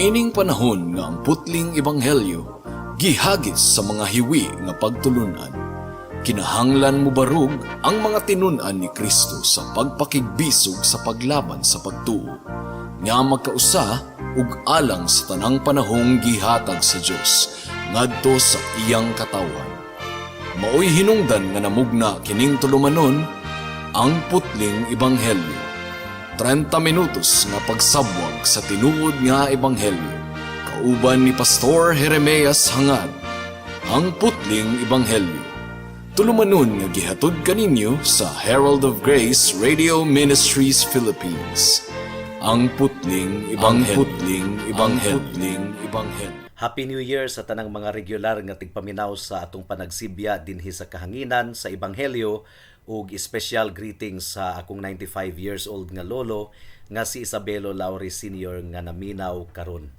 Niining panahon nga ang putling ebanghelyo gihagis sa mga hiwi nga pagtulunan, kinahanglan mobarog ang mga tinun-an ni Kristo sa pagpakigbisog sa paglaban sa pagtuo nga magkausa ug alang sa tanang panahong gihatag sa Dios ngadto sa iyang katawhan. Maoy hinungdan nga namugna kining tulumanon, Ang Putling Ebanghelyo. 30 minutos nga pagsabwag sa tinuod nga ebanghelyo. Kauban ni Pastor Jeremias Hangad. Ang Putling Ebanghelyo. Tulumanon nga gihatod kaninyo sa Herald of Grace Radio Ministries Philippines. Ang Putling Ebanghelyo. Ang Putling Ebanghelyo. Putling Ebanghelyo. Happy New Year sa tanang mga regular nga tigpaminaw sa atong panagsibya dinhi sa kahanginan sa Ebanghelyo ug special greetings sa akong 95 years old nga lolo nga si Isabelo Laure Sr. nga naminaw karon.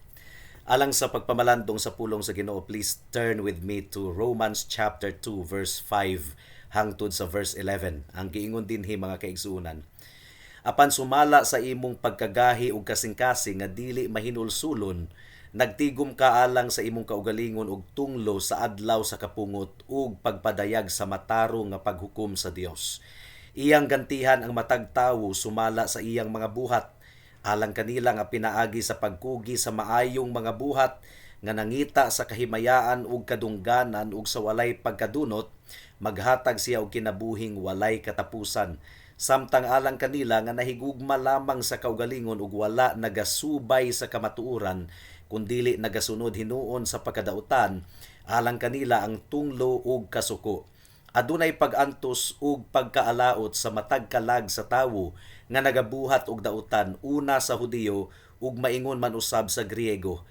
Alang sa pagpamalandong sa pulong sa Ginoo, please turn with me to Romans chapter 2 verse 5 hangtod sa verse 11. Ang giingon dinhi, mga kaigsuonan: "Apan sumala sa imong pagkagahi ug kasing-kasing nga dili mahinulsulon, nagtigom ka alang sa imong kaugalingon og tunglo sa adlaw sa kapungot ug pagpadayag sa matarong nga paghukom sa Dios. Iyang gantihan ang matag tawo sumala sa iyang mga buhat alang kanila nga pinaagi sa pagkugi sa maayong mga buhat nga nangita sa kahimayaan ug kadungganan ug sa walay pagkadunot, maghatag siya og kinabuhing walay katapusan. Samtang alang kanila nga nahigugma lamang sa kaugalingon ug wala nagasubay sa kamatuoran kundili nagasunod hinuon sa pagkadautan, alang kanila ang tunglo ug kasuko. Adunay pag-antos ug pagkaalaot sa matag kalag sa tawo nga nagabuhat og dautan, una sa Hudiyo ug maingon man usab sa Griego.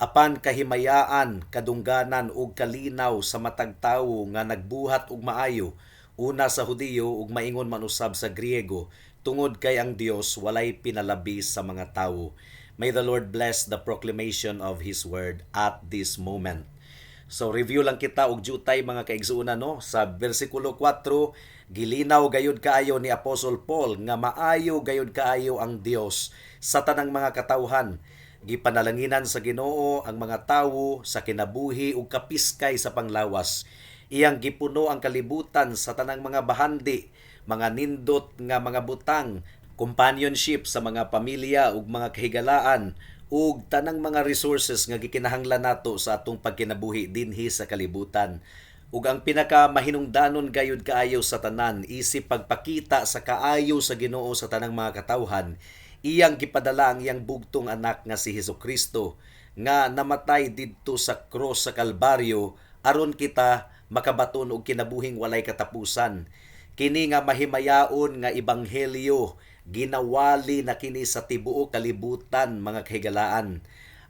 Apan kahimayaan, kadungganan ug kalinaw sa matag tawo nga nagbuhat og maayo, una sa Hudiyo ug maingon man usab sa Griego, tungod kay ang Dios walay pinalabi sa mga tawo." May the Lord bless the proclamation of His word at this moment. So review lang kita og jutay, mga kaigsuonan, no? Sa bersikulo 4, gilinaw gayud kaayo ni Apostle Paul nga maayo gayud kaayo ang Dios sa tanang mga katawhan. Gipanalanginan sa Ginoo ang mga tawo sa kinabuhi ug kapiskay sa panglawas. Iyang gipuno ang kalibutan sa tanang mga bahandi, mga nindot nga mga butang, companionship sa mga pamilya ug mga kahigalaan ug tanang mga resources nga gikinahanglan nato sa atong pagkinabuhi dinhi sa kalibutan. Ug ang pinaka mahinungdanon gayud kaayo sa tanan, isip pagpakita sa kaayo sa Ginoo sa tanang mga katawhan, iyang gipadala ang iyang bugtong anak nga si Hesukristo nga namatay didto sa cross sa Kalbaryo aron kita makabaton og kinabuhing walay katapusan. Kini nga mahimayaon nga ebanghelyo, ginawali na kini sa tibuok kalibutan, mga kahigalaan.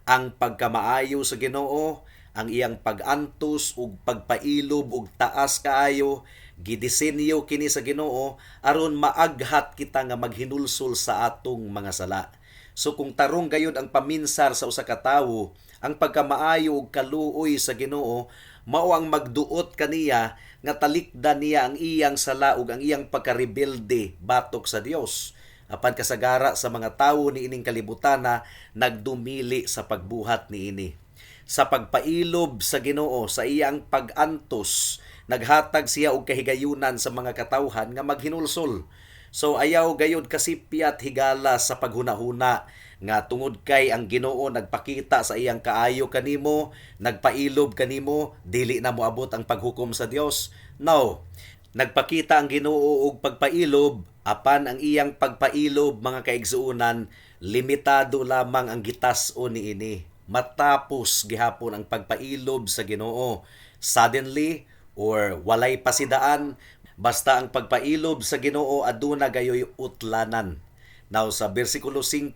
Ang pagkamaayo sa Ginoo, ang iyang pag-antos ug pagpailob og taas kaayo, gidisenyo kini sa Ginoo aron maaghat kita nga maghinulsol sa atong mga sala. So kung tarong gayud ang paminsar sa usa ka tawo, ang pagkamaayo ug kaluoy sa Ginoo mao ang magduot kaniya nga talikdan niya ang iyang sala ug ang iyang pagkarebelde batok sa Dios. Apan kasagara sa mga tawo niining kalibutana nagdumili sa pagbuhat niini. Sa pagpailob sa Ginoo sa iyang pag-antos, naghatag siya og kahigayunan sa mga katawhan nga maghinulsol. So ayaw gayud kasipyat higala sa paghunahuna nga tungod kay ang Ginoo nagpakita sa iyang kaayo kanimo, nagpailob kanimo, dili na moabot ang paghukom sa Dios. No. Nagpakita ang Ginoo og pagpailob, apan ang iyang pagpailob, mga kaigsuonan, limitado lamang ang gitas-on niini. Matapos gihapon ang pagpailob sa Ginoo. Suddenly or walay pasidaan, basta ang pagpailob sa Ginoo aduna gayoy utlanan. Now sa bersikulo 5,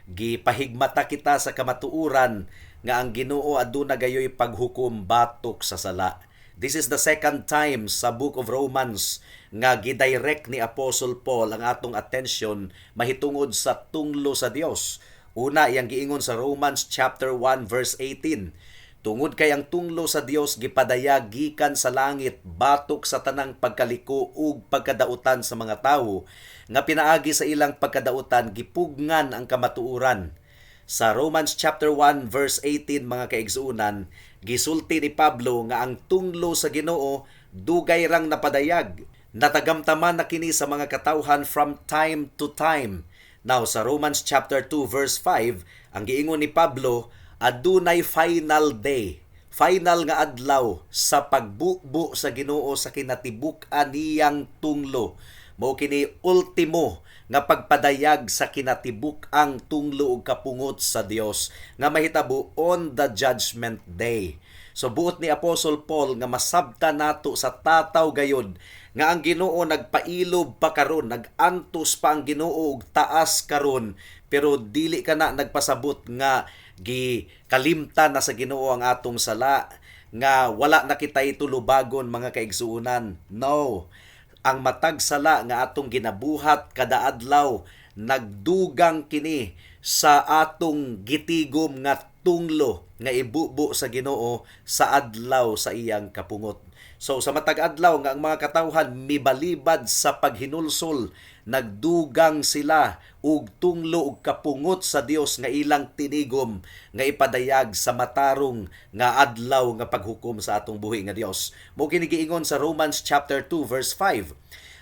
gipahigmata kita sa kamatuoran nga ang Ginoo aduna gayoy paghukom batok sa sala. This is the second time sa Book of Romans nga gidirect ni Apostle Paul ang atong attention mahitungod sa tunglo sa Dios. Una, iyang giingon sa Romans chapter 1 verse 18: "Tungod kay ang tunglo sa Dios gipadayag gikan sa langit batok sa tanang pagkaliko ug pagkadautan sa mga tawo nga pinaagi sa ilang pagkadautan gipugngan ang kamatuoran." Sa Romans chapter 1 verse 18, mga kaigsuonan, gisulti ni Pablo nga ang tunglo sa Ginoo dugay rang napadayag. Natagamtaman na kini sa mga katawhan from time to time. Now, sa Romans chapter 2 verse 5, ang giingon ni Pablo, adunay final day, final nga adlaw sa pagbubo sa Ginoo sa kinatibuk-an niyang tunglo. Mao kini ultimo nga pagpadayag sa kinatibuk-ang tunglo ug kapungot sa Dios nga mahitabo on the Judgment Day. So buot ni Apostle Paul nga masabta nato sa tataw gayod nga ang Ginoo nagpailob pa karon, nag-antos pa ang Ginoo og taas karon, pero dili kana nagpasabot nga gikalimtan na sa Ginoo ang atong sala, nga wala na kitay tulubagon, mga kaigsuonan. No. Ang matag sala nga atong ginabuhat kada adlaw, nagdugang kini sa atong gitigom nga tunglo nga ibubo sa Ginoo sa adlaw sa iyang kapungot. So sa matag adlaw nga ang mga katawhan mibalibad sa paghinulsol, nagdugang sila og tunglo og kapungot sa Dios nga ilang tinigom nga ipadayag sa matarong nga adlaw nga paghukom sa atong buhi nga Dios. Mao kini giingon sa Romans chapter 2 verse 5.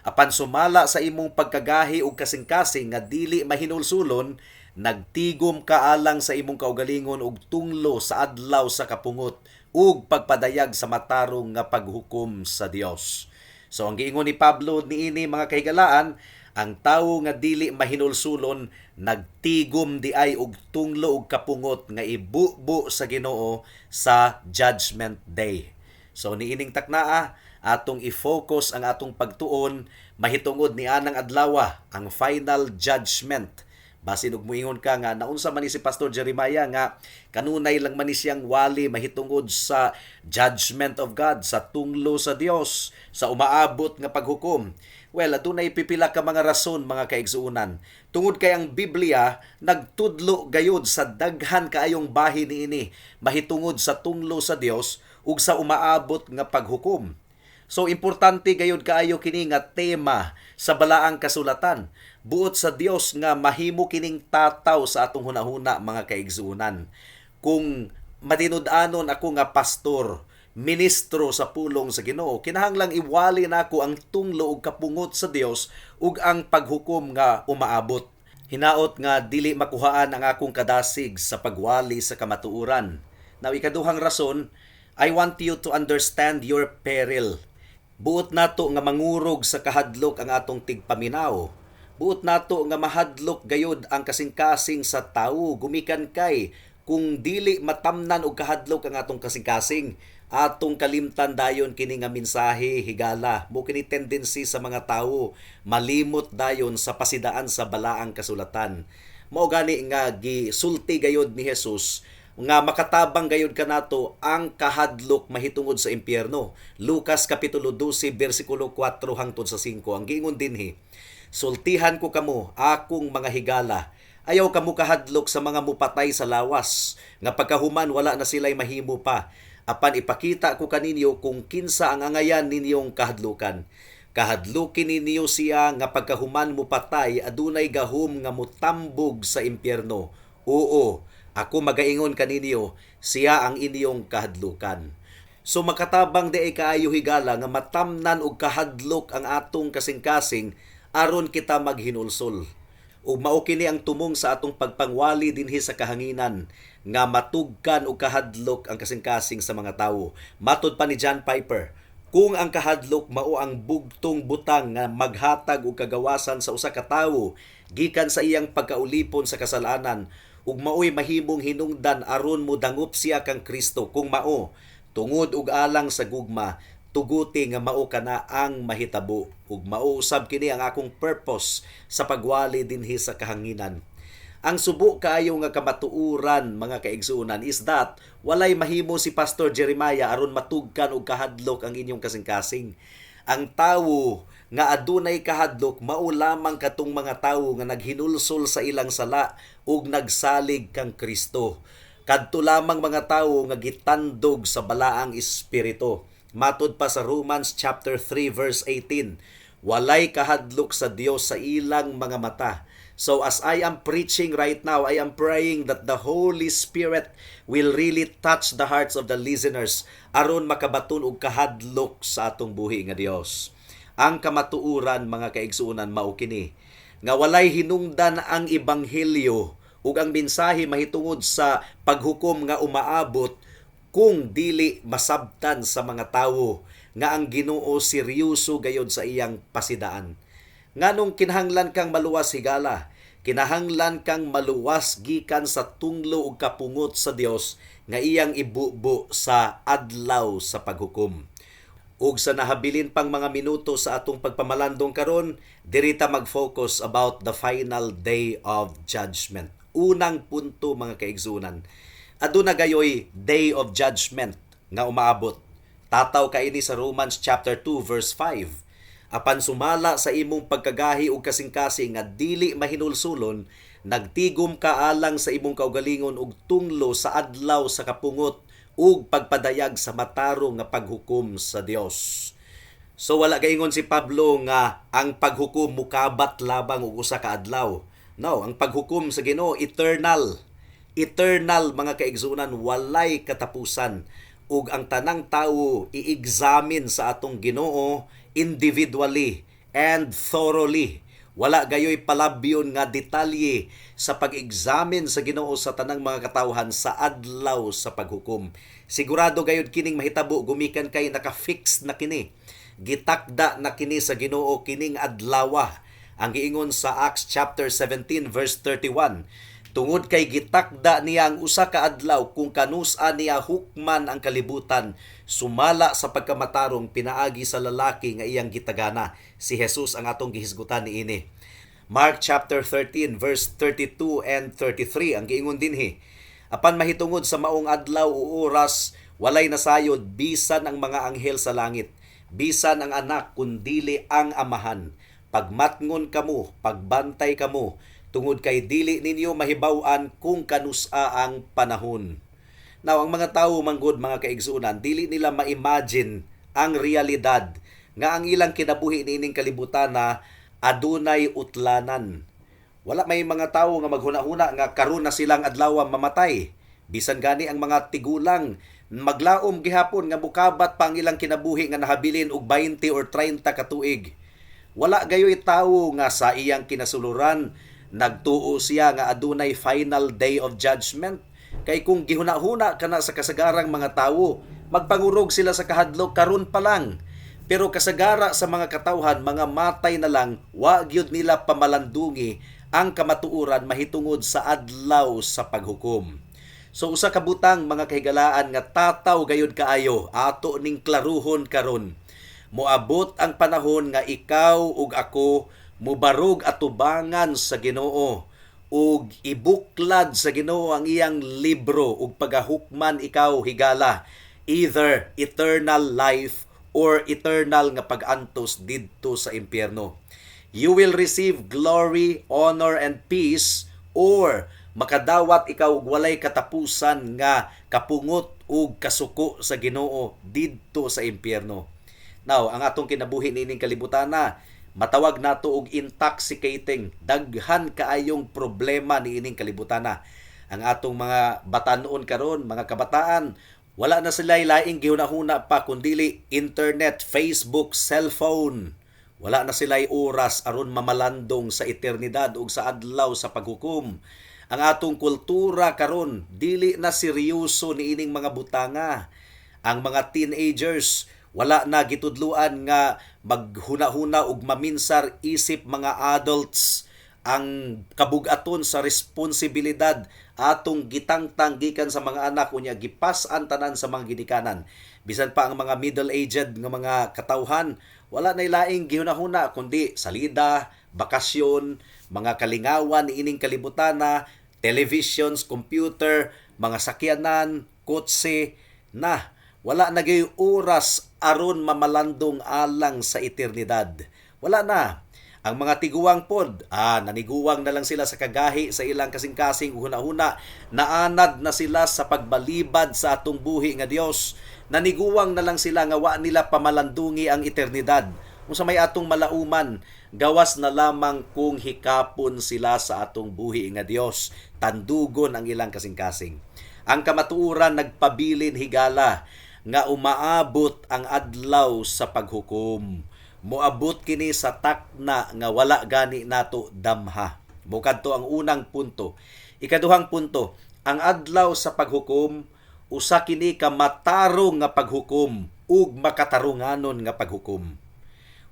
Apan sumala sa imong pagkagahi og kasing-kasing nga dili mahinulsulon, nagtigom ka alang sa imong kaugalingon og tunglo sa adlaw sa kapungot ug pagpadayag sa matarong nga paghukom sa Dios. So ang giingon ni Pablo niini, mga kahigalaan, ang tawo nga dili mahinulsulon nagtigom di ay og tunglo og kapungot nga ibubo sa Ginoo sa Judgment Day. So niining taknaa, atong i-focus ang atong pagtuon mahitungod ni anang adlawa, ang final judgment. Basin og muingon ka nga naunsa man ni si Pastor Jeremiah nga kanunay lang man ni siyang wali mahitungod sa judgment of God, sa tunglo sa Dios, sa umaabot nga paghukom. Well, adunay pipila ka mga rason, mga kaigsuonan. Tungod kay ang Biblia nagtudlo gayud sa daghan kaayong bahin niini mahitungod sa tunglo sa Dios ug sa umaabot nga paghukom. So importante gayud kaayo kini nga tema sa Balaang Kasulatan. Buot sa Dios nga mahimo kining tataw sa atong hunahuna, mga kaigsuonan. Kung matinud-anon ako nga pastor, ministro sa pulong sa Ginoo, kinahanglang iwali nako ang tunglo ug kapungot sa Dios ug ang paghukom nga umaabot. Hinaot nga dili makuhaan ang akong kadasig sa pagwali sa kamatuoran. Now, ikaduhang rason, I want you to understand your peril. Buot nato nga mangurog sa kahadlok ang atong tigpaminaw. Buot nato nga mahadlok gayud ang kasing-kasing sa tawo, gumikan kay kung dili matamnan og kahadlok ang atong kasing-kasing, atong kalimtan dayon kini nga mensahe, higala. Mao kini tendency sa mga tawo, malimot dayon sa pasidaan sa Balaang Kasulatan. Mao gani nga gisulti gayud ni Jesus nga makatabang gayud kanato ang kahadlok mahitungod sa impyerno. Lucas kapitulo 12 bersikulo 4 hangtod sa 5. Ang giingon dinhi, "Sultihan ko kamo, akong mga higala, ayaw kamo kahadlok sa mga mupatay sa lawas, nga pagkahuman wala na sila'y mahimo pa. Apan ipakita ko kaninyo kung kinsa ang angayan ninyong kahadlukan. Kahadlukin ninyo siya nga pagkahuman mupatay adunay gahom nga mutambog sa impyerno. Oo, ako magaingon kaninyo, siya ang inyong kahadlukan." So makatabang di ay kaayo, higala, nga matamnan og kahadlok ang atong kasing-kasing aron kita maghinulsol. Ug mao kini ang tumong sa atong pagpangwali dinhi sa kahanginan, nga matugkan og kahadlok ang kasing-kasing sa mga tawo. Matod pa ni John Piper, kung ang kahadlok mao ang bugtong butang nga maghatag og kagawasan sa usa ka tawo gikan sa iyang pagkaulipon sa kasalanan ug maoy mahimong hinungdan aron modangop siya kang Kristo, kung mao tungod ug alang sa gugma, tuguti nga mao kana ang mahitabo. Ug mao usab kini ang akong purpose sa pagwali dinhi sa kahanginan. Ang subo kaayo nga kamatuoran, mga kaigsuonan, is that walay mahimo si Pastor Jeremiah aron matugkan og kahadlok ang inyong kasing-kasing. Ang tawo nga adunay kahadlok mao lamang katong mga tawo nga naghinulsol sa ilang sala ug nagsalig kang Kristo. Kadto lamang mga tawo nga gitandog sa Balaang Espiritu. Matod pa sa Romans chapter 3 verse 18, walay kahadlok sa Dios sa ilang mga mata. So as I am preaching right now, I am praying that the Holy Spirit will really touch the hearts of the listeners aron makabaton og kahadlok sa atong buhi nga Dios. Ang kamatuoran, mga kaigsuonan, mao kini nga walay hinungdan ang ebanghelyo ug ang mensahe mahitungod sa paghukom nga umaabot kung dili masabtan sa mga tawo nga ang Ginoo seryoso gayod sa iyang pasidaan. Nganong kinahanglan kang maluwas, higala? Kinahanglan kang maluwas gikan sa tunglo ug kapungot sa Dios nga iyang ibubo sa adlaw sa paghukom. Ug sa nahabilin pang mga minuto sa atong pagpamalandong karon, diri ta mag-focus about the final day of judgment. Unang punto, mga kaigsunan, aduna gayoy day of judgment nga umaabot. Tataw kaini sa Romans chapter 2 verse 5. Apan sumala sa imong pagkagahi ug kasing-kasing nga dili mahinulsulon, nagtigom ka alang sa imong kaugalingon og tunglo sa adlaw sa kapungot ug pagpadayag sa matarong nga paghukom sa Dios. So wala gaingon si Pablo nga ang paghukom mukabat labang og usa ka adlaw. No, ang paghukom sa Ginoo eternal. Eternal, mga kaigsunan, walay katapusan, ug ang tanang tawo i-examine sa atong Ginoo individually and thoroughly. Wala gayoy palabyon nga detalye sa pag-examine sa Ginoo sa tanang mga katawhan sa adlaw sa paghukom. Sigurado gayud kining mahitabo gumikan kay naka-fix na kini. Gitakda na kini sa Ginoo kining adlawa. Ang giingon sa Acts chapter 17 verse 31, tungod kay gitakda niya ang usa ka adlaw kung kanusa niya hukman ang kalibutan sumala sa pagkamatarong pinaagi sa lalaki nga iyang gitagana. Si Jesus ang atong gihisgutan niini. Mark chapter 13 verse 32 and 33, ang giingon dinhi: Apan mahitungod sa maong adlaw o oras, walay nasayod bisan ang mga anghel sa langit, bisan ang Anak, kundili ang Amahan. Pagmatngon kamo, pagbantay kamo, tungod kay dili ninyo mahibaw-an kung kanusa ang panahon. Now, ang mga tawo manggod, mga kaigsuonan, dili nila ma-imagine ang realidad nga ang ilang kinabuhi niining kalibutan na adunay utlanan. Wala may mga tawo nga maghuna-huna nga karon na silang adlaw mamatay. Bisan gani ang mga tigulang, maglaom gihapon nga mukabat pa ang ilang kinabuhi nga nahabilin og 20 or 30 ka tuig. Wala gayoy tawo nga sa iyang kinasuluran nagtuo siya nga adunay final day of judgment. Kay kung gihuna-huna kana sa kasagarang mga tawo, magpangurog sila sa kahadlok karon pa lang. Pero kasagara sa mga katawhan, mga matay na lang, wa gyud nila pamalandungi ang kamatuoran mahitungod sa adlaw sa paghukom. So usa ka butang, mga kahigalaan, nga tataw gayud kaayo ato ning klaruhon karon. Moabot ang panahon nga ikaw ug ako mubarog atubangan sa Ginoo ug ibuklad sa Ginoo ang iyang libro ug pagahukman ikaw, higala, either eternal life or eternal nga pag-antos didto sa impyerno. You will receive glory, honor and peace, or makadawat ikaw og walay katapusan nga kapungot ug kasuko sa Ginoo didto sa impyerno. Now, ang atong kinabuhi niining kalibutan na matawag nato og intoxicating. Daghan kaayong problema niining kalibutan na. Ang atong mga batanon karon, mga kabataan, wala na sila laing gihuna-huna pa kundili internet, Facebook, cellphone. Wala na sila oras aron mamalandong sa eternidad ug sa adlaw sa paghukom. Ang atong kultura karon dili na seryoso niining mga butanga. Ang mga teenagers, wala na gitudluan nga maghuna-huna ug maminsar isip mga adults. Ang kabugaton sa responsibilidad atong gitangtang gikan sa mga anak, unya gipas-an tanan sa mga ginikanan. Bisan pa ang mga middle-aged nga mga katawhan, wala na laing gihuna-huna kundi salida, bakasyon, mga kalingawan niining kalibutana, televisions, computer, mga sakyanan, kotse na. Wala na gyud oras aron mamalandong alang sa eternidad. Wala na. Ang mga tiguang pod, naniguwang na lang sila sa kagahi sa ilang kasing-kasing huna-huna. Naanad na sila sa pagbalibad sa atong buhi nga Dios. Naniguwang na lang sila nga wa nila pamalandungi ang eternidad. Unsa may atong malauman, gawas na lamang kung hikapon sila sa atong buhi nga Dios, tandugon ang ilang kasing-kasing. Ang kamatuoran nagpabilin, higala, nga umaabot ang adlaw sa paghukom. Moabot kini sa takna nga wala gani nato damha. Mao kadto ang unang punto. Ikaduhang punto, ang adlaw sa paghukom, usa kini ka matarong nga paghukom ug makatarunganon nga paghukom.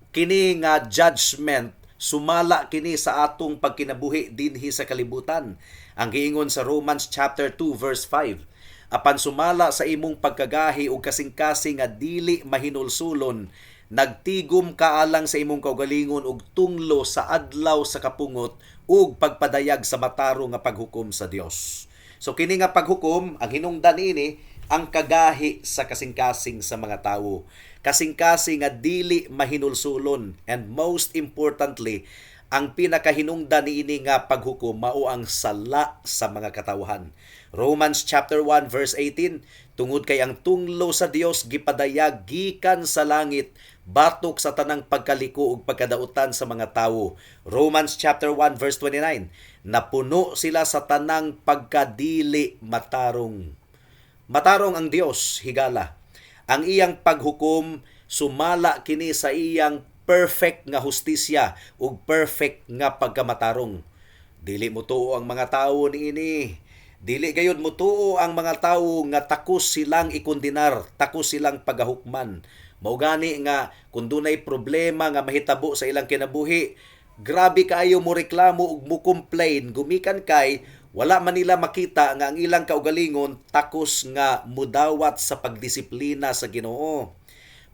Kini nga judgment, sumala kini sa atong pagkinabuhi dinhi sa kalibutan. Ang giingon sa Romans chapter 2 verse 5, "Apan sumala sa imong pagkagahi ug kasing-kasing nga dili mahinulsulon, nagtigom ka alang sa imong kaugalingon og tunglo sa adlaw sa kapungot ug pagpadayag sa matarong nga paghukom sa Dios." So kini nga paghukom, ang hinungdan niini ang kagahi sa kasing-kasing sa mga tawo. Kasing-kasing nga dili mahinulsulon, and most importantly, ang pinakahinungdan niini nga paghukom mao ang sala sa mga katawhan. Romans chapter 1 verse 18, "Tungod kay ang tunglo sa Dios gipadayag gikan sa langit batok sa tanang pagkaliko ug pagkadautan sa mga tawo." Romans chapter 1 verse 29, "Napuno sila sa tanang pagkadili matarong." Matarong ang Dios, higala. Ang iyang paghukom, sumala kini sa iyang perfect nga hustisya ug perfect nga pagkamatarong. Dili motuo ang mga tawo niini. Dili gayud motuo ang mga tawo nga takos silang ikondenar, takos silang pagahukman. Mao gani nga kung dunay problema nga mahitabo sa ilang kinabuhi, grabe kaayo mo reklamo ug mo complain gumikan kay wala man nila makita nga ang ilang kaugalingon takos nga mudawat sa pagdisiplina sa Ginoo.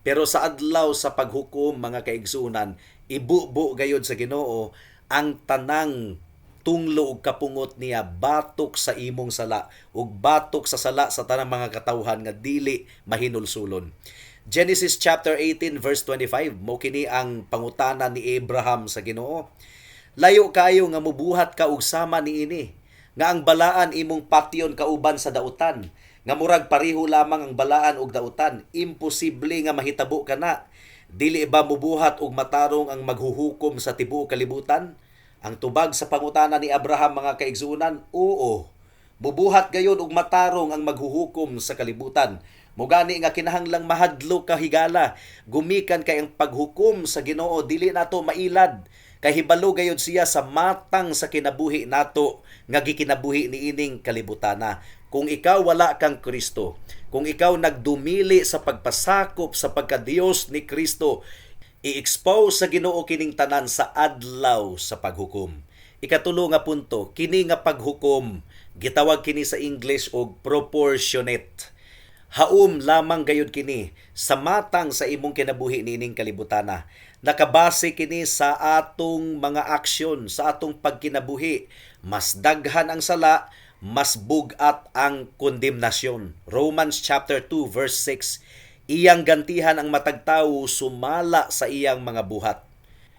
Pero sa adlaw sa paghukom, mga kaigsunan, ibubo gayod sa Ginoo ang tanang tunglo ug kapungot niya batok sa imong sala ug batok sa sala sa tanang mga katawhan nga dili mahinulsulon. Genesis chapter 18 verse 25, mo kini ang pangutana ni Abraham sa Ginoo. "Layo kayo nga mubuhat ka og sama niini, nga ang balaan imong patyon kauban sa dautan, nga murag pareho lamang ang balaan og dautan. Imposible nga mahitabo kana. Dili ba mubuhat og matarong ang maghuhukom sa tibuok kalibutan?" Ang tubag sa pangutana ni Abraham, mga kaigsuonan, oo. Mubuhat gayod og matarong ang maghuhukom sa kalibutan. Mugani nga kinahanglang mahadlok ka, higala, gumikan kay ang paghukom sa Ginoo dili nato mailad. Kay hibalo gayod siya sa matang sa kinabuhi nato nga gikinabuhi niining kalibutana. Kung ikaw wala kang Kristo, kung ikaw nagdumili sa pagpasakop sa pagkadiyos ni Kristo, i-expose sa Ginoo kining tanan sa adlaw sa paghukom. Ikatulo nga punto, kini nga paghukom, gitawag kini sa English og proportionate. Haom lamang gayud kini sa matang sa imong kinabuhi niining kalibutana. Nakabase kini sa atong mga aksyon, sa atong pagkinabuhi. Mas daghan ang sala, mas bugat ang kondemnasyon. Romans chapter 2 verse 6, "Iyang gantihan ang matag tawo sumala sa iyang mga buhat."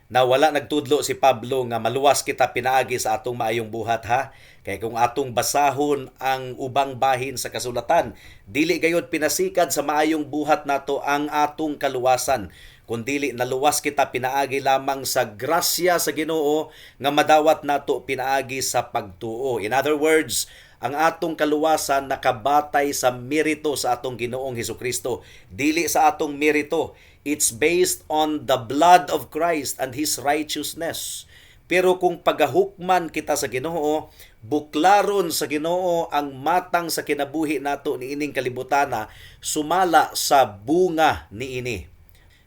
Na wala nagtudlo si Pablo nga maluwas kita pinaagi sa atong maayong buhat, ha. Kay kung atong basahon ang ubang bahin sa kasulatan, dili gayod pinasikad sa maayong buhat nato ang atong kaluwasan, kundili naluwas kita pinaagi lamang sa grasya sa Ginoo nga madawat nato pinaagi sa pagtuo. In other words, ang atong kaluwasan nakabatay sa merito sa atong Ginoong Hesukristo, dili sa atong merito. It's based on the blood of Christ and His righteousness. Pero kung pagahukman kita sa Ginoo, buklaron sa Ginoo ang matang sa kinabuhi nato niining kalibutana sumala sa bunga niini.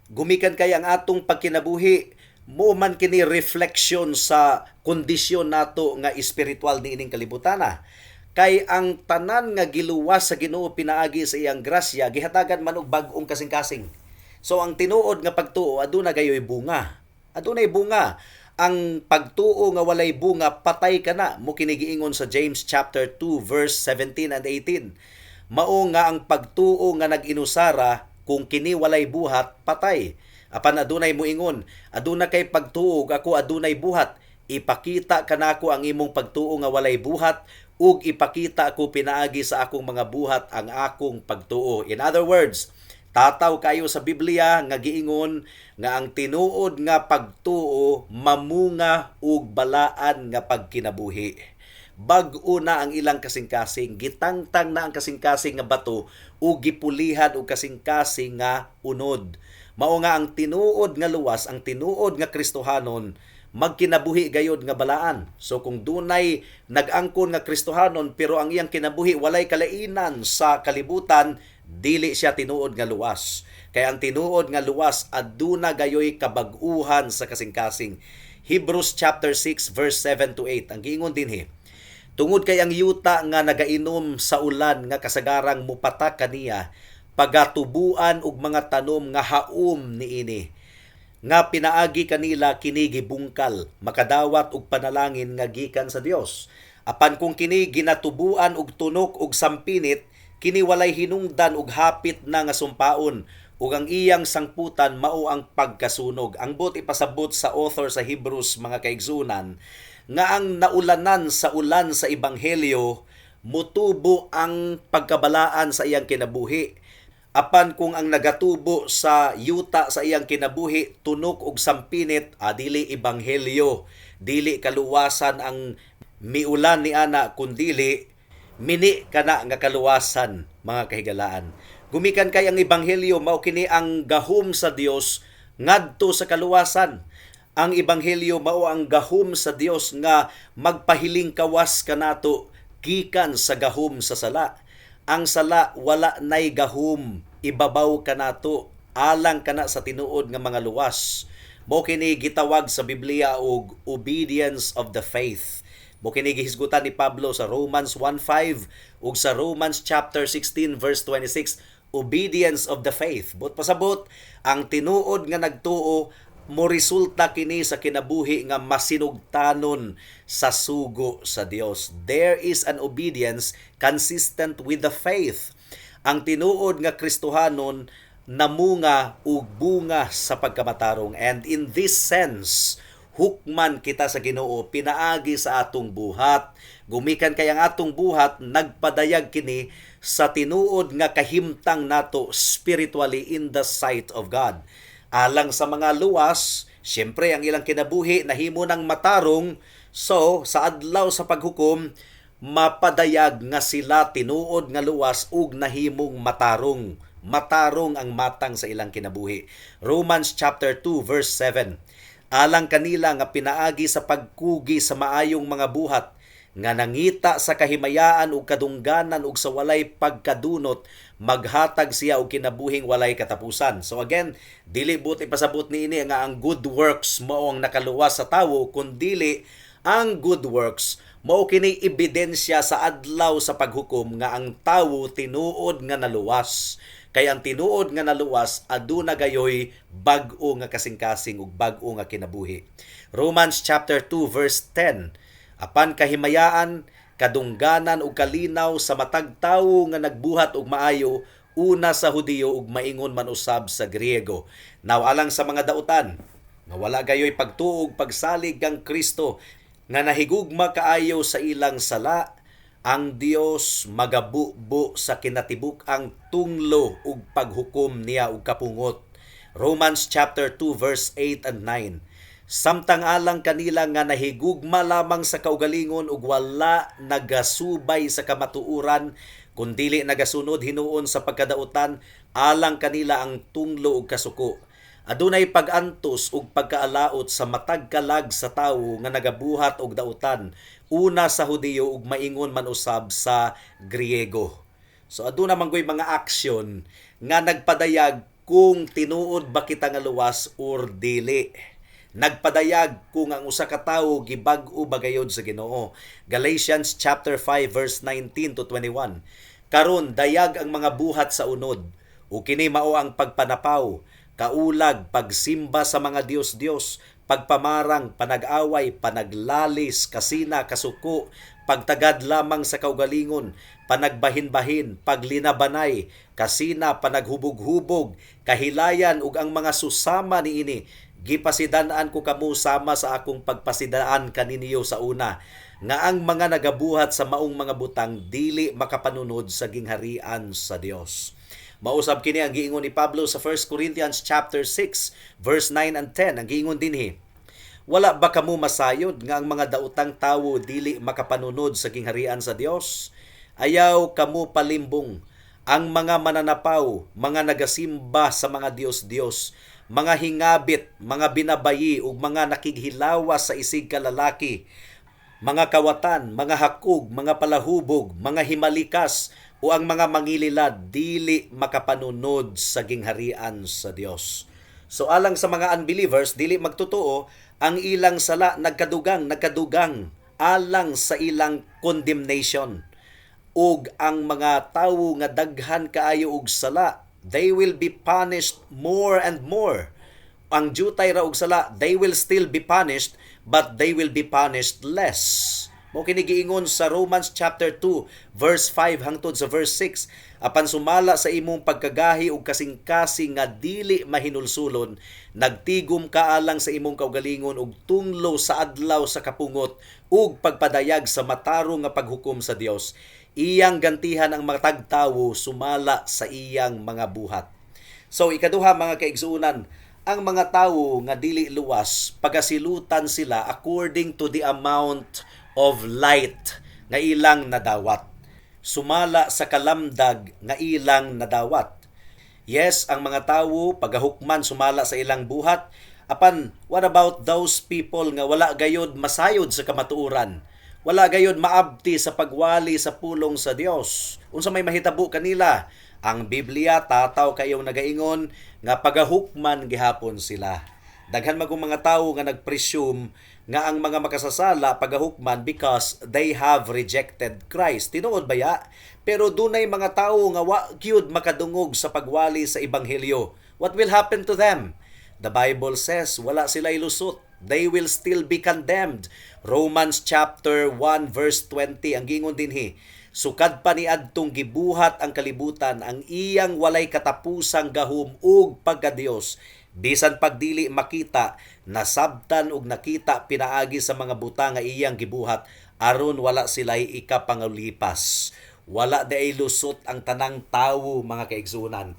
Gumikan kay ang atong pagkinabuhi mo man kini reflection sa kondisyon nato nga espiritual niining kalibutana. Kay ang tanan nga giluwas sa Ginoo pinaagi sa iyang grasya, gihatagan man og bag-ong kasing-kasing. So ang tinuod nga pagtuo aduna gayoy bunga. Adunay bunga. Ang pagtuo nga walay bunga, patay ka na. Mo kini giingon sa James chapter 2 verse 17 and 18. Mao nga ang pagtuo nga nag-inusara, kung kini walay buhat, patay. Apan adunay muingon, "Aduna kay pagtuo, ako adunay buhat." "Ipakita kanako ang imong pagtuo nga walay buhat, ug ipakita ko pinaagi sa akong mga buhat ang akong pagtuo." In other words, Tataw kayo sa Biblia nga giingon nga ang tinuod nga pagtuo mamunga og balaan nga pagkinabuhi. Bag-o na ang ilang kasing-kasing, gitangtang na ang kasing-kasing nga bato ug gipulihan og kasing-kasing nga unod. Mao nga ang tinuod nga luwas, ang tinuod nga Kristohanon, magkinabuhi gayod nga balaan. So kung dunay nag-angkon nga Kristohanon pero ang iyang kinabuhi walay kalainan sa kalibutan, dili siya tinuod nga luwas. Kay ang tinuod nga luwas aduna gayoy kabag-uhan sa kasing-kasing. Hebrews chapter 6 verse 7 to 8 ang giingon dinhi. Tungod kay ang yuta nga nagainom sa ulan nga kasagarang mupatak kaniya, pagatubuan og mga tanom nga haom niini nga pinaagi kanila kini gibungkal, makadawat og panalangin nga gikan sa Dios. Apan kung kini ginatubuan og tunok og sampinit, kini walay hinungdan og hapit na nga sumpaon, ug ang iyang sangputan mao ang pagkasunog. Ang buot ipasabot sa author sa Hebrews, mga kaigsunan, nga ang naulanan sa ulan sa ebanghelyo, mutubo ang pagkabalaan sa iyang kinabuhi. Apan kung ang nagatubo sa yuta sa iyang kinabuhi tunok og sampinit, dili ebanghelyo, dili kaluwasan ang miulan ni ana, kundili mini kana nga kaluwasan, mga kahigalaan. Gumikan kay ang ebanghelyo mao kini ang gahom sa Dios ngadto sa kaluwasan. Ang ebanghelyo mao ang gahom sa Dios nga magpahiling kawas kanato gikan sa gahom sa sala. Ang sala wala nay gahom ibabaw kanato alang kana sa tinuod nga mga luwas. Mao kini gitawag sa Biblia og obedience of the faith. Mao kini gihisgutan ni Pablo sa Romans 1:5 ug sa Romans chapter 16 verse 26, obedience of the faith. Buot pasabot, ang tinuod nga nagtuo, mo resulta kini sa kinabuhi nga masinugtanon sa sugo sa Dios. There is an obedience consistent with the faith. Ang tinuod nga Kristohanon namunga og bunga sa pagkamatarong, and in this sense hukman kita sa Ginoo pinaagi sa atong buhat. Gumikan kay ang atong buhat nagpadayag kini sa tinuod nga kahimtang nato spiritually in the sight of God. Alang sa mga luwas, siyempre ang ilang kinabuhi nahimo ng matarong, so sa adlaw sa paghukom mapadayag nga sila tinuod nga luwas ug nahimong matarong. Matarong ang matang sa ilang kinabuhi. Romans chapter 2 verse 7. Alang kanila nga pinaagi sa pagkugi sa maayong mga buhat nga nangita sa kahimayaan ug kadungganan ug sa walay pagkadunot, maghatag siya og kinabuhing walay katapusan. So again, dili buot ipasabot niini nga ang good works mao ang nakaluwas sa tawo, kundili ang good works mao kini ebidensya sa adlaw sa paghukom nga ang tawo tinuod nga naluwas. Kay ang tinuod nga naluwas aduna gayoy bag-o nga kasing-kasing ug bag-o nga kinabuhi. Romans chapter 2 verse 10. Apan kahimayaan, kadungganan ug kalinaw sa matag tawo nga nagbuhat og maayo, una sa Hudiyo ug maingon man usab sa Griego. Now alang sa mga dautan nga wala gayoy pagtuo, pagsalig kang Kristo, nga nahigugma kaayo sa ilang sala, ang Dios magabubo sa kinatibuk-ang tunglo ug paghukom niya ug kapungot. Romans chapter 2 verse 8 and 9. Samtang alang kanila nga nahigugma lamang sa kaugalingon ug wala nagasubay sa kamatuoran kundili nagasunod hinuon sa pagkadautan, alang kanila ang tunglo ug kasuko. Adunay pag-antos ug pagkaalaot sa matag kalag sa tawo nga nagabuhat og dautan, una sa Hudiyo ug maingon man usab sa Griego. So aduna man goy mga aksyon nga nagpadayag kung tinuod ba kita nga luwas or dili. Nagpadayag kung ang usa ka tawo gibag-o ba gayod sa Ginoo. Galatians chapter 5 verse 19 to 21. Karon dayag ang mga buhat sa unod, ug kini mao ang pagpanapaw, kaulag, pagsimba sa mga dios-dios, pagpamarang, panag-away, panaglalis, kasina, kasuko, pagtagad lamang sa kaugalingon, panagbahin-bahin, paglinabanay, kasina, panaghubog-hubog, kahilayan ug ang mga susama niini. Gipasidan-an ko kamo sama sa akong pagpasidaan kaninyo sa una, nga ang mga nagabuhat sa maong mga butang dili makapanunod sa gingharian sa Dios. Mausab kini ang giingon ni Pablo sa 1 Corinthians chapter 6 verse 9 and 10. Ang giingon dinhi, "Wala ba kamo masayod nga ang mga daotang tawo dili makapanunod sa gingharian sa Dios? Ayaw kamo palimbong. Ang mga mananapaw, mga nagasimba sa mga dios-dios, mga hingabit, mga binabayi ug mga nakighilawas sa isig ka lalaki, mga kawatan, mga hakog, mga palahubog, mga himalikas o ang mga mangililad dili makapanunod sa gingharian sa Dios." So alang sa mga unbelievers, dili magtotoo, ang ilang sala nagkadugang, nagkadugang alang sa ilang condemnation. Ug ang mga tawo nga daghan kaayo og sala, they will be punished more and more. Ang jutay ra og sala, they will still be punished, but they will be punished less. Mao kini giingon sa Romans chapter 2 verse 5 hangtod sa verse 6: "Apan sumala sa imong pagkagahi ug kasing-kasing nga dili mahinulsulon, nagtigom ka alang sa imong kaugalingon og tunglo sa adlaw sa kapungot ug pagpadayag sa matarong nga paghukom sa Dios. Iyang gantihan ang matag tawo sumala sa iyang mga buhat." So ikaduha, mga kaigsuonan, ang mga tawo nga dili luwas, pagasilutan sila according to the amount of light nga ilang nadawat. Sumala sa kalamdag nga ilang nadawat. Yes, ang mga tawo pagahukman sumala sa ilang buhat. Apan what about those people nga wala gayod masayod sa kamatuoran? Wala gayod maabti sa pagwali sa pulong sa Dios. Unsa may mahitabo kanila? Ang Biblia tataw kayong nagaingon nga pagahukman gihapon sila. Daghan magong mga tawo nga nagpresume nga ang mga makasasala pagahukman because they have rejected Christ. Tinuod ba ya? Pero dunay mga tawo nga wa gyud makadungog sa pagwali sa ebanghelyo. What will happen to them? The Bible says wala sila ilusot. They will still be condemned. Romans chapter 1 verse 20, ang gingon dinhi, "Sukad pa ni adtong gibuhat ang kalibutan, ang iyang walay katapusang gahom ug pagkadiyos, bisan pagdili makita, nasabtan ug nakita pinaagi sa mga butang nga iyang gibuhat, aron wala sila'y ikapangulipas." Wala diay lusot ang tanang tawo, mga kaigsunan.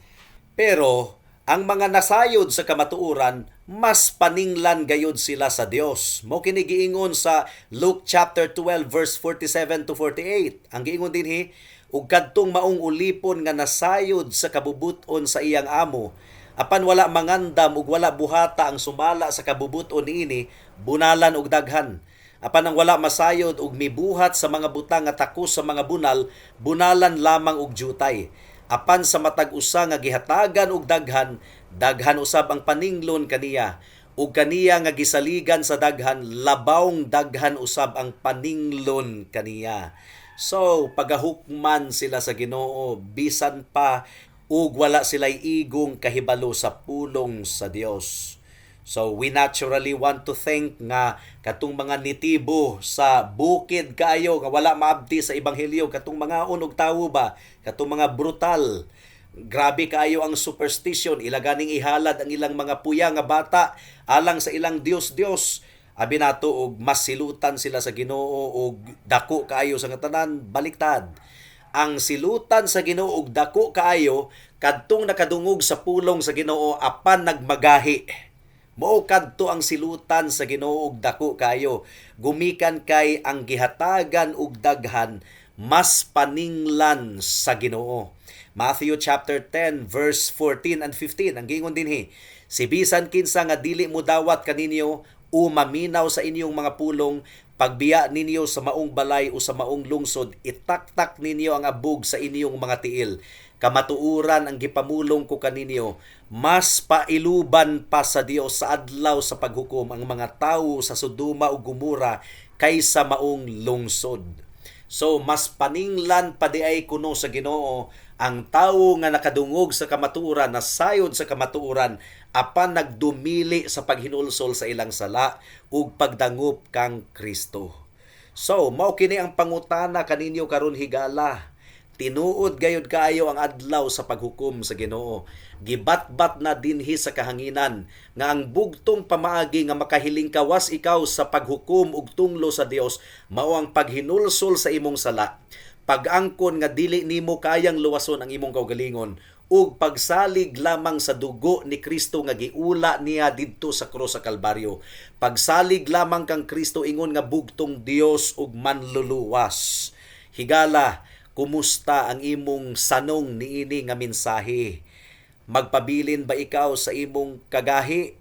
Pero ang mga nasayod sa kamatuoran, mas paninglan gayod sila sa Dios. Mao kini giingon sa Luke chapter 12 verse 47 to 48. Ang giingon dinhi, "Ug kadtong maong ulipon nga nasayod sa kabubut-on sa iyang amo, apan wala mangandam ug wala buhata ang sumala sa kabubut-on niini, bunalan og daghan. Apan ang wala masayod ug mibuhat sa mga butang nga takos sa mga bunal, bunalan lamang og jutay. Apan sa matag usa nga gihatagan og daghan, daghan usab ang paninglon kaniya. Ug kaniya nga gisaligan sa daghan, labawng daghan usab ang paninglon kaniya." So, pagahukman sila sa Ginoo bisan pa ug wala sila'y igong kahibalo sa pulong sa Dios. So we naturally want to think nga katong mga nitibo sa bukid kaayo nga wala maabti sa ebanghelyo, katong mga unog tawo ba, katong mga brutal. Grabe kaayo ang superstition, ila ganing ihalad ang ilang mga puya nga bata alang sa ilang dios-dios. Abi nato og mas silutan sila sa Ginoo og dako kaayo sa tanan, baliktad. Ang silutan sa Ginoo og dako kaayo kadtong nakadungog sa pulong sa Ginoo apan nagmagahi. Mao kadto ang silutan sa Ginoo og dako kaayo. Gumikan kay ang gihatagan og daghan, mas paninglan sa Ginoo. Matthew chapter 10 verse 14 and 15, ang giingon dinhi, "Si bisan kinsa nga dili mo dawat kaninyo o maminaw sa inyong mga pulong, pagbiya ninyo sa maong balay o sa maong lungsod, itaktak ninyo ang abog sa inyong mga tiil. Kamatuoran ang gipamulong ko kaninyo, mas pailuban pa sa Dios sa adlaw sa paghukom ang mga tawo sa Sodoma ug Gomora kaysa maong lungsod." So mas paninglan pa di ay kuno sa Ginoo ang tawo nga nakadungog sa kamatuoran, nasayod sa kamatuoran, apan nagdumili sa paghinulsol sa ilang sala ug pagdangop kang Kristo. So mao kini ang pangutana kaninyo karon higala. Tinuod gayud kaayo ang adlaw sa paghukom sa Ginoo. Gibatbat na dinhi sa kahanginan nga ang bugtong pamaagi nga makahiling kawas ikaw sa paghukom ug tunglo sa Dios mao ang paghinulsol sa imong sala, pag-angkon nga dili nimo kayang luwason ang imong kaugalingon ug pagsalig lamang sa dugo ni Kristo nga giula niya didto sa krus sa Kalbaryo. Pagsalig lamang kang Kristo ingon nga bugtong Dios ug manluluwas. Higala, kumusta ang imong sanong niini nga mensahe? Magpabilin ba ikaw sa imong kagahi?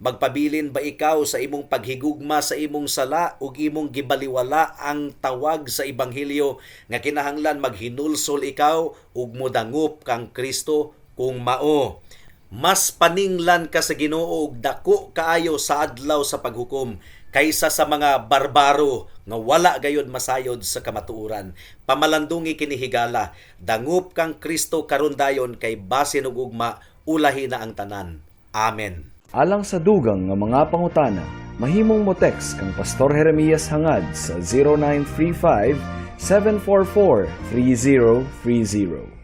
Magpabilin ba ikaw sa imong paghigugma sa imong sala ug imong gibaliwala ang tawag sa ebanghelyo nga kinahanglan maghinulsol ikaw ug modangop kang Kristo? Kung mao, mas paninglan ka sa Ginoo ug dako kaayo sa adlaw sa paghukom kaysa sa mga barbaro nga wala gayod masayod sa kamatuoran. Pamalandungi kini, higala, dangop kang Kristo karon dayon kay basin ug ugma ulahi na ang tanan. Amen. Alang sa dugang nga mga pangutana, mahimong mo text kang Pastor Jeremias Hangad sa 0935 744 3030.